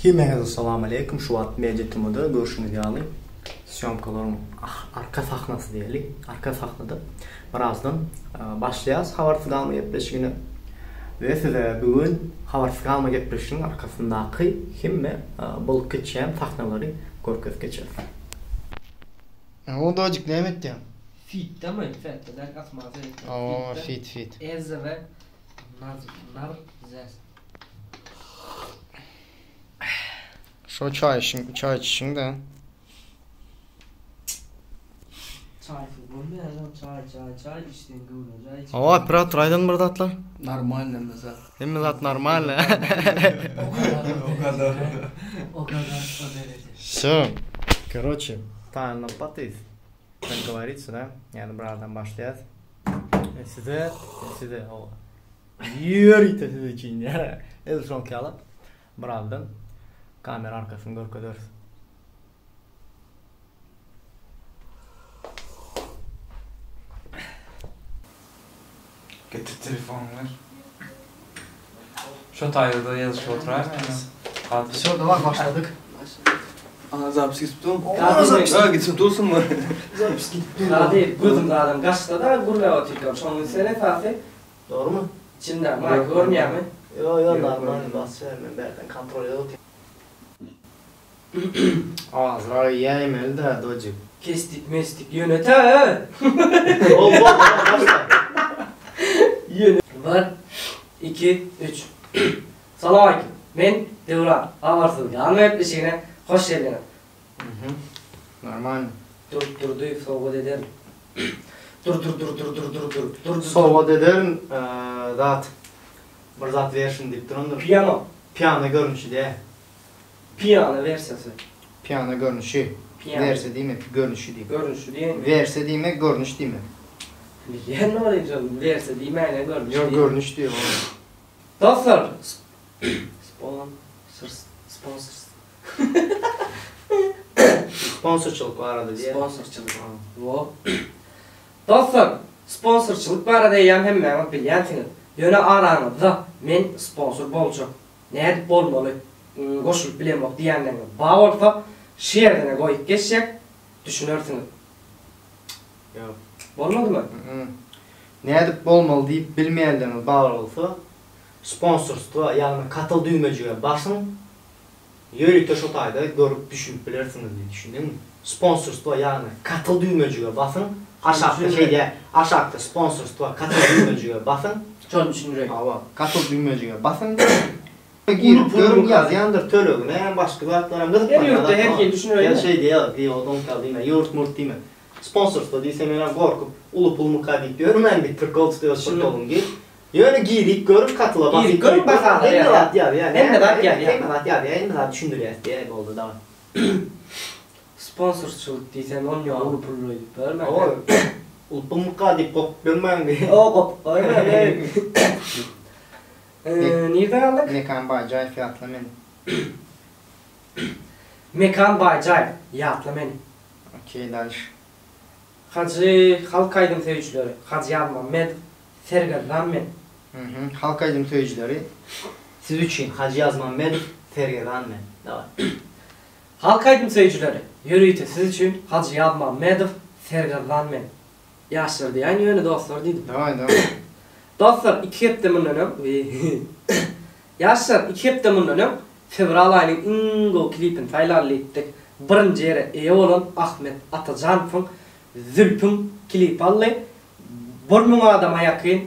Hemmäňize salam aleýkum şu wagt Media TM-da görşüňiz ýaly sýomkalaryň arka sahnasy diýeli arka sahnada birazdan başlaýas habarsyz galma gepleşigine we size bu gün habarsyz galma gepleşiginiň arkasyndaky hemme bolup geçýän sahnalary görkezip geçeris. Dojik näme etýäň? Fitdemi? Fetde däl asman seretmek. Hawa fit fit. Ezre Naz nar zes. Şo çaý işiň çaý içişiň-dä. Çaýsyz bolmaýar jan çaý çaý çaý içseň göwne jaý içmeseň. Hawa operator aýdan bir zatlar. Normalny hemme zat. Hemme zat normalny. O kadar O kadar. O kadar o derece. Wsё. Karoçe taýynlanyp batyrys. Как говорится da ýagny birazdan başlaýas. Size size hawa. Ýörite siz üçin ýa. Edil şoňky ýaly birazdan kamera arkasyny görkezeris. Getir telefonyňy ber. Şo taýda ýazyşyp oturaýmaýyn. Wsё daway başladyk. Aha zapis gidip dur. Ha gidip dursunmy? Zapis gidip dur. Hadi gözüm adam gaçsa-da gürläp otyrkam şonuň sen esasy. Dogrymy? Içinde maýk görünýärmi? Ýo ýo normalny basýar men bärden kontrol edip otyryn. Azrak iýäýmeli-dä dojik. Kesdik mesdik ýöne tä. Bol bol daway başla. Ýöne. Bir, iki, üç. Salowmalikim. Men Döwran. Habarsyz galma gepleşigine hoş geldiňiz. Mhm. Normalny. Dur Durdyýew sowgat ederin. Dur dur dur dur dur dur dur dur dur. Sowgat ederin zat. Bir zat werşin diýip durandyr. Piano. Piano görnüşi diýä. Piano wersiýasy. Piano görnüşi. Piano. Wersiýa diýme, görnüşi diý. Görnüşi diýen. Wersiýa diýmek, görnüş diýmek. Bilýän bolýan şol wersiýa diýmäýine görnüş Ýok, diý. görnüş diý. Dostlar, sponsor sponsor Sponsorçylyk barada diýýär. Sponsorçylyk. Wo. Dostlar, sponsorçylyk barada eýýäm hemmäňiz bilýänsiňiz. Ýöne araňyzda men sponsor boljak. Nädip bolmaly, goşulyp bilemok diýýänleriňiz bar bolsa, şu ýerdene goýup geçjek, düşünersiňiz. Ýok. Bolmadymy? Nädip bolmaly diýip bilmeýänleriňiz bar bolsa, sponsorstwa, ýagny katyl düwmejige basyň, ýörite şo taýda görüp düşünip bilersiňiz diý, düşündiňmi? Sponsorstwa, ýagny katyl düwmejige basyň, aşakda şeýdýär, aşakda sponsorstwa katyl düwmejige basyň. Şony düşündireýin. Hawa, katyl düwmejige basyň. Girip görüň ýazýandyr tölegine hem başga zatlaram gyzyklanýan Her ýurtda her hili düşünireýin. Ýa şeý diýýär, diý o doňkal diýme, ýurt murt diýme. Sponsorstwo diýse menem gorkup uly pulmyka diýip ýörmän diýip prikol tutýas prikolyň diýip. Ýöne girip görüň katyla basyp Girip görüň bahalar Hemme zat ýazýar. Hemme zat ýazýar. Hemme zat ýazýar, hemme zat düşündirýäs diýäý boldy dagy. Sponsorçylyk diýsem onýa uly pul diýip ýörmän. Hawa uly pulmyka diýip gorkup ýörmäň diýip. Hawa gorkup ýörmän. Nirde galdyk? Mekan Baýjaýew ýatla meni. Mekan Baýjaýew ýatla meni. Okey dalş. Hajy halk aýdym söýüjileri Hajy Ýazmammedow Sergezdan men. Mhm halk aýdym söýüjileri siz üçin Hajy Ýazmammedow Sergezdan men. Daway. Halk aýdym söýüjileri ýörite siz üçin Hajy Ýazmammedow Sergezdan men. Ýaşlar diýäýin ýöne dostlar diýdim. Daway daway. Dostlar iki hepde mundan öň Ýaşlar iki hepde mundan öň fewral aýynyň iň gowy klipini saýlaly diýipdik. Birinji ýere eýe bolan Ahmet Atajanowyň Zülpüň klipi aldy. 1000 adama ýakyn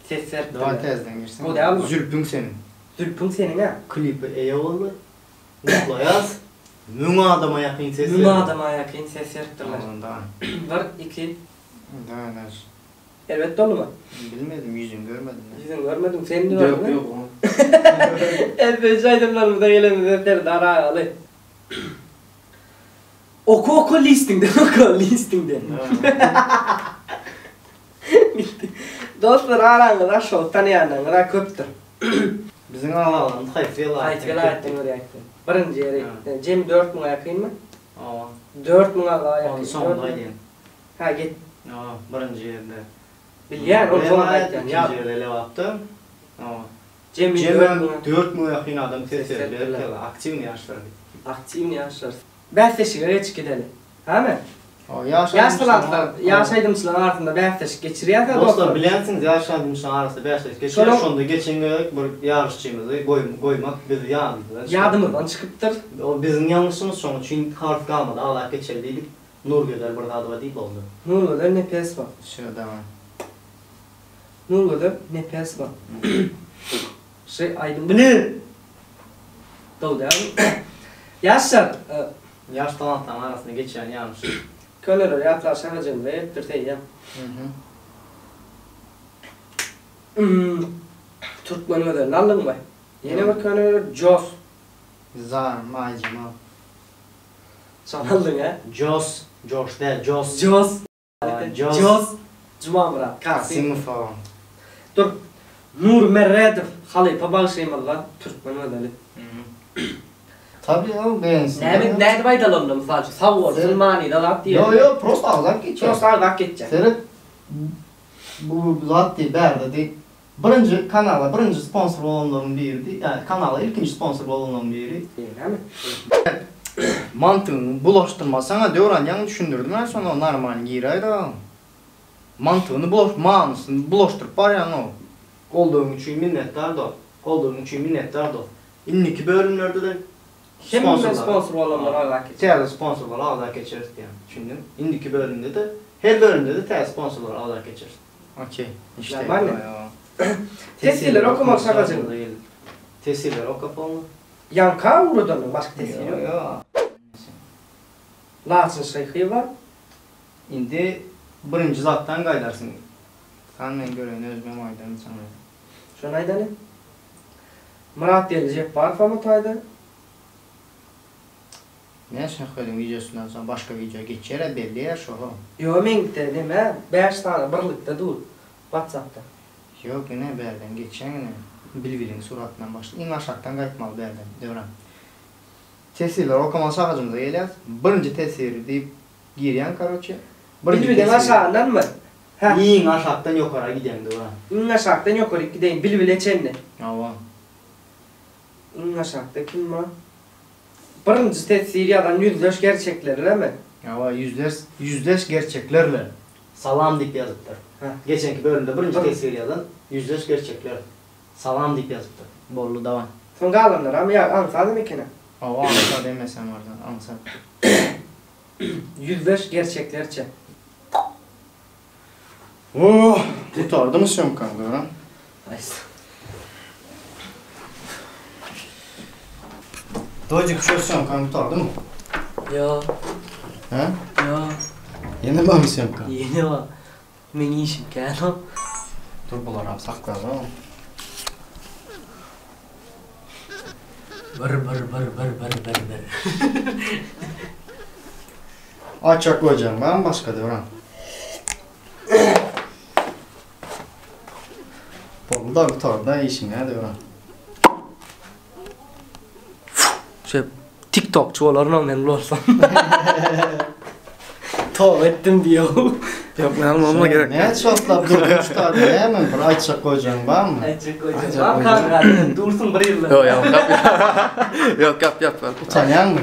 ses beripdirler. Daway täzeden girseň. Gowy dälmi? Zülpüň seniň. Zülpüň seniň-ä. Klipe eýe boldy. Gutlaýas. Müň adama ýakyn ses Müň adama ýakyn ses beripdirler. Daway. Bir, iki. Daway daş. Erbet boldumy? Bilmedim, ýüzüni görmedim men. Ýüzüni görmediň, sen indi gördüňmi? Ýok, ýok. Elbetde aýdymlarymyza gelenimizde Serdar agaly. Oka oka listiňden oka listiňden. Dostlar araňyzda şol tanaýanlaryňyz-a köpdür. Biziň agzalarymyz haýsy welaýatdan? Haýsy welaýatdan görýäňiz? Birinji ýeri jemi 4000 ýakynmy? Hawa. 4000 agza ýakyn. Ony soňunda aýdýan. Hä git. Hawa, birinji ýerde. Bilýän, ony soňunda aýtýan. Ikinji ýerde Lebapda. Hawa. Jemi Jemem 4000 ýakyn adam ses berdiler. Aktiwnyý ýaşlar. Aktiwnyý ýaşlar. Bäsleşige geçip gideli. Hany? Ýaş Ýaş talantlar, ýaş aýdymçylaryň arasynda bäsleşik geçirýäs-ä Dostlar dostlar. bilýänsiňiz ýaş aýdymçylaryň arasynda bäsleşik geçýär. Şonuň Şonda geçen gezek bir ýaryşçymyzy goýmak biz ýadymyzdan çykypdyr. Ýadymyzdan çykypdyr. O biziň ýalňyşymyz şonuň üçin harf galmady agzap geçeli diýdik. Nurgözel bir zady bar diýip boldy. Nurgözel Nepesowa. Şo daway. Nurgözel Nepesowa. Şu aýdym bile. Gowy dälmi? Ýaşlar, Ýaş talantlaryň arasynda geçýän ýaryş. Köneler ýatlar şagajygymyza gelipdir seýýäm. Türkmen gözelini aldyňmy? Ýene bir köne gözel Jos. Zarym Aýjemal. Şony aldyň hä? Jos, Joş däl, Jos. Jos. Jos. Jos. Jumamyrat Kasymow. Kasymow. Dur. Nury Merredow halypa bagşymyzdan Türkmen gözeli. Tabi o beğensin. Näme nädip aýdaly onda mysal üçin sag bolsun manyda zat diýeli. Ýo ýo prosta agzap geçýär. Prosta agzap geçýär. Seret bu zat diý bärde diý birinji kanala birinji sponsor bolanlaryň biri diý ýa kanala ilkinji sponsor bolanlaryň biri. Näme? Mantygyňy bulaşdyrmasaňa Döwran ýaňy düşündirdim men şony normalny giräýdä. Mantygyny bulaş manysyny bulaşdyryp barýaň-ow. Goldawyň üçin minnetdar dost. Goldawyň üçin minnetdar dost. Indiki bölümlerde-de Hemme sponsorlar sponsor bolanlar agzap geçer. Täze sponsorlary agzap geçeris diýýän. Düşündiň? Indiki bölümde-de her bölümde-de täze sponsorlary agzap geçeris. Okey. İşte. Normalny. Teswirleri okamaly şagajygyň. Teswirleri okap bolma. Ýaňka ugradanyň başga teswiri Ýok, ýok. ýok. Laçyn Şyhyýewa. Indi birinji zatdan gaýdarsyň. San men göreýin özümem aýdaryn saňa. Şony aýdaly. Myratgeldi Jepbarowam o taýda. Ne Şöhbediň wideosyndan soň başga wideo geçýärä belli ýa şo-ho. Ýo meňkde neme bäş sany birlikde dur watsapda. Ýok ine bärden geçýäň ine Bilbiliň suratyndan başla iň aşakdan gaýtmaly bärden Döwran. Teswirleri okamaly şagajymyza gelýäs. Birinji teswiri diýip girýäň karoçe. Birinji Bilbiliň teswir. aşagyndanmy? Hä. Iň aşakdan ýokara gidýäň Döwran. Iň aşakdan ýokaryk gideýin Bilbile çenli. Hawa. Iň aşakda kim bar? Birinji teswir ýazan ýüzleş gerçeklerlemi? Hawa ýüzleş ýüzleş gerçeklerle. Salam diýip ýazypdyr. Hä. Geçenki bölümde birinji teswir ýazan ýüzleş gerçekler. Salam diýip ýazypdyr. Boldy daway. Soň galanlaram ýa aňsat ekeni. Hawa aňsat emesem arzan aňsat. Ýüzleş gerçeklerçe. Oh, gutardymy sýomkaň Döwran? Haýsy? Dojik şu sýomkaň gutardymy? Ýok. Hä? Ýok. Ýene barmy sýomka? Ýene bar. Meň işim kän-ow. Dur bularam saklaly. Bir bir bir bir bir bir bir. Açak goýjaň barmy başga Döwran? Boldy-da gutardy-da işiň hä Döwran? Şöyle TikTokçy bolaryn men bolsam. Toba etdim diýýär. Ýok, men almam gerek. Näçe wagtlap durduň şu taýda näme bir aýtjak goýjaň barmy? Aýtjak goýjak. Bar kanka, dursun bir ýylda. Ýok, ýok, ýok, ýap, ýap. Utanýaňmy?